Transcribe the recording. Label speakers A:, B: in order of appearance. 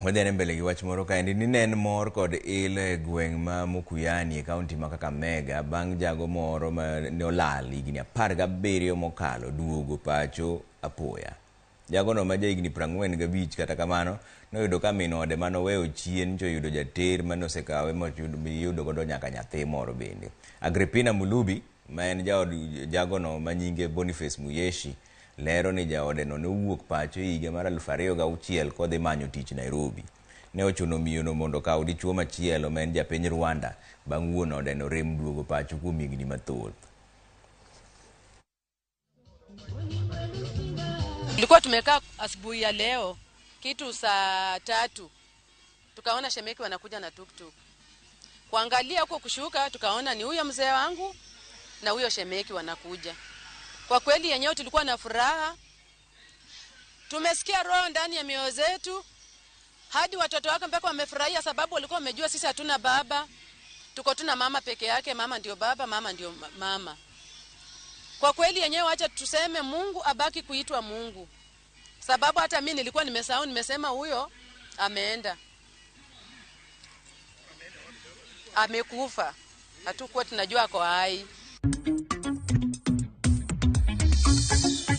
A: Wadhi mbele gi wach moro kaendi ni ne en mor kod il e gweng' ma Mukuyani e kaunti ma Kakamega bang' jago moro ma ne olal higni 17 mokalo duogo pacho apoya. Jagono ma jahigni 45 kata kamano noyudo ka min ode manoweyo chien nyocha oyudo jater mane osekawe moyudo godo nyaka nyathi moro bende. Agripina Mulubi ma en jaod jagono ma nyinge Boniface Muyeshi lero ni jaodeno ne owuok pacho e higa mar 2006 kodhi manyo tich Nairobi. Ne ochuno miyono mondo okaw dichuo machielo ma en japiny Rwanda bang' wuon odeno rem duogo pacho kuom higni mathoth.
B: Tulikuwa tumekaa asubuhi ya leo kitu saa 3, tukaona shemeki wanakuja na tuktuk. Kuangalia huko kushuka, tukaona ni huyo mzee wangu na huyo shemeki wanakuja. Kwa kweli yenyewe tulikuwa na furaha, tumesikia roho ndani ya mioyo zetu, hadi watoto wake mpaka wamefurahia, sababu walikuwa wamejua sisi hatuna baba, tuko tuna mama peke yake. Mama ndio baba, mama ndio mama. Kwa kweli yenyewe, acha tuseme Mungu abaki kuitwa Mungu, sababu hata mimi nilikuwa nimesahau, nimesema huyo ameenda, amekufa, hatukuwa tunajua ako hai.